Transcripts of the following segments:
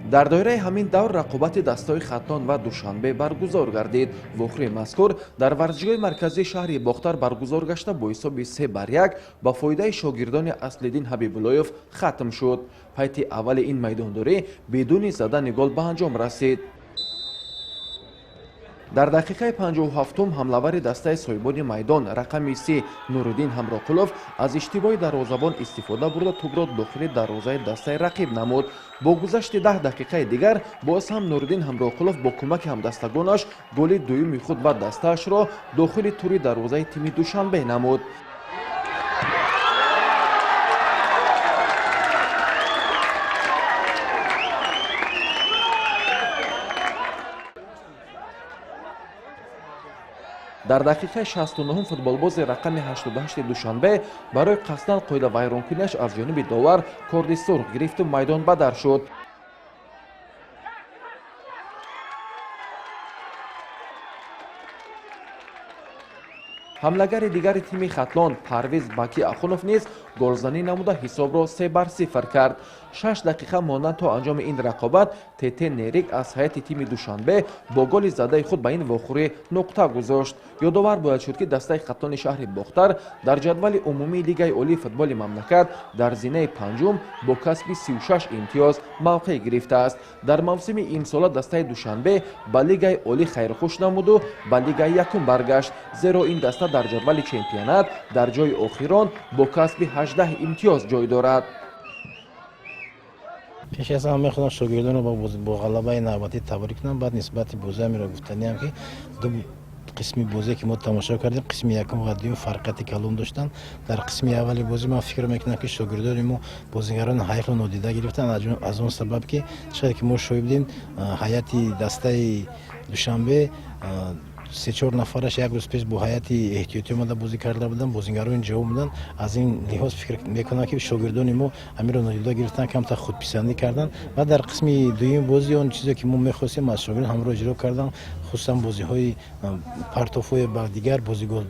Дар доираи ҳамин давр рақобати дастаҳои Хатлон ва Душанбе баргузор гардид. Вохӯрии мазкур дар варзишгоҳи марказии шаҳри Бохтар баргузор гашта, бо ҳисоби 3-1 ба фоидаи шогирдони Аслиддин Ҳабибуллоев хатм шуд. Пайти аввали ин майдондорӣ бидуни задани гол ба анҷом расид. Дар дақиқаи 57-ум ҳамлавари дастаи соҳибони майдон, рақами 3, Нуриддин Ҳамроқулов аз иштибоҳи дарвозабон истифода бурда, тӯбро дохили дарвозаи дастаи рақиб намуд. Бо гузашти 10 дақиқаи дигар боз ҳам Нуриддин Ҳамроқулов бо кӯмаки ҳамдастагонаш голи дуюми худ ва дастаашро дохили тури дарвозаи тими Душанбе намуд. Дар дақиқаи 69-ум футболбози рақами 88 Душанбе барои қасдан қоидавайронкуниаш аз ҷониби довар корди сурх гирифту майдон бадар шуд. Ҳамлагари дигари тими Хатлон, Парвиз Баки Ахунов низ голзанӣ намуда, ҳисобро 3-0 кард. 6 дақиқа мондан то анҷоми ин рақобат Тт Нерик аз ҳайати тими Душанбе бо голи задаи худ ба ин вохӯрӣ нуқта гузошт. Ёдовар бояд шуд, ки дастаи Хатлони шаҳри Бохтар дар ҷадвали умумии Лигаи олии футболи мамлакат дар зинаи панҷум бо касби 36 имтиёз мавқеъ гирифтааст. Дар мавсими имсола дастаи Душанбе ба Лигаи олӣ хайрхуш намуду ба Лигаи якум баргашт, зеро ин даста дар ҷадвали чемпионат дар ҷои охирон бо касби 18 имтиёз ҷой дорад. Пеш аз ҳама мехоҳам шогирдонро бо ғалабаи навбатӣ табрик кунам. Баъд нисбати бозиамеро гуфтаниам, ки ду қисми бозе, ки мо тамошо кардем, қисми якум ва дуюм, фарқияти калон доштанд. Дар қисми аввали бозӣ ман фикр мекунам, ки шогирдони мо бозигарони ҳайфро нодида гирифтанд, аз он сабаб, ки чӣ ки мо шоҳид будем, ҳайати дастаи Душанбе се-чор нафараш як рӯз пеш бо ҳайати эҳтиётӣ омада бозӣ карда буданд, бозигарони ҷавон буданд. Аз ин лиҳоз фикр мекунам, ки шогирдони мо ҳаминро нодида гирифтанд, камтар худписандӣ карданд. Ва дар қисми дуюми бозӣ он чизе, ки мо мехостем аз шогирдон, ҳамро иҷро карданд, хусусан бозиҳои партофҳои ба дигар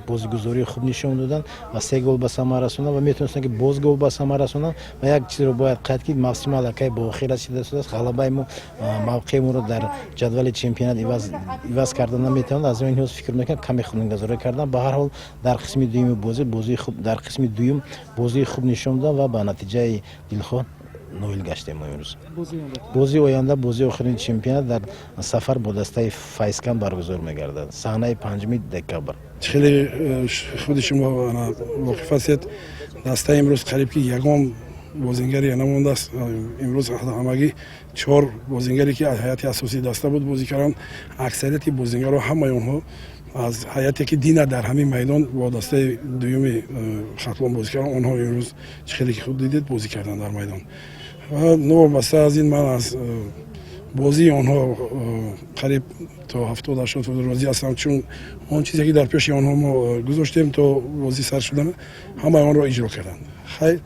бозигузории хуб нишон доданд ва се гол ба самар расонанд ва метавонистанд, ки боз гол ба самар расонанд. Ва як чизро бояд қайд, ки мавсими аллакай ба охир расида шудааст. Ғалабаи мо мавқеи моро дар ҷадвали чемпионат иваз карда наметавонад. Аз ин лиҳоз фикр мекунам, каме худнигаҳдорӣ кардам. Ба ҳар ҳол, дар қисми дуюми бозӣ бозии хуб, дар қисми дуюм бозии хуб нишон додам ва ба натиҷаи дилхоҳ ноил гаштем мо имрӯз. Бозии оянда, бозии охирини чемпионат, дар сафар бо дастаи Файзканд баргузор мегардад, саҳнаи 5 декабр. Хеле худи шумо воқиф ҳастед, даста имрӯз қариб ки ягон бозингаре намондааст. Имрӯз ҳамагӣ чор бозингаре, ки аз ҳайати асосии даста буд, бозӣ карданд. Аксарияти бозингарро, ҳамаи онҳо аз ҳайате, ки дина дар ҳамин майдон бо дастаи дуюми Хатлон бозӣ карданд, онҳо имрӯз, чӣ хеле ки худ дидед, бозӣ карданд дар майдон. Ва новобаста аз ин, ман аз бозии онҳо қариб то 70-80 розӣ ҳастам, чун он чизе, ки дар пеши онҳо мо гузоштем то бозӣ сар шудан, ҳамаи онро иҷро карданд. Хайр,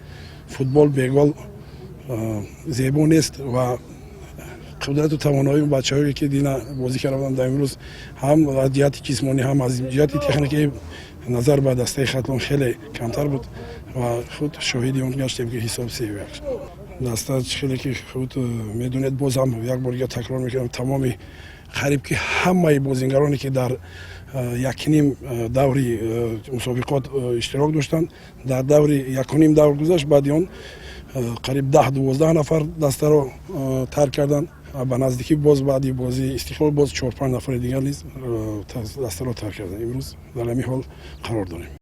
футбол бегол зебо нест ва қудрату тавоноии бачаҳое, ки дина бозӣ карда буданд, дар имрӯз ҳам аз ҷиҳати ҷисмонӣ, ҳам аз ҷиҳати техникӣ назар ба дастаи Хатлон хеле камтар буд ва худ шоҳиди он гаштем, ки ҳисоб 3-1. Даста, хеле ки худ медонед, боз ҳам як бор дигар такрор мекунам, тамоми қариб ки ҳамаи бозингароне, ки дар якним даври мусобиқот иштирок доштанд, дар даври якуним давр гузашт, баъди он қариб 10-12 нафар дастаро тарк карданд. Ба наздикӣ боз баъди бозии Истиқлол боз чор-панҷ нафари дигар низ дастаро тарк карданд. Имрӯз дар ҳамин ҳол қарор дорем.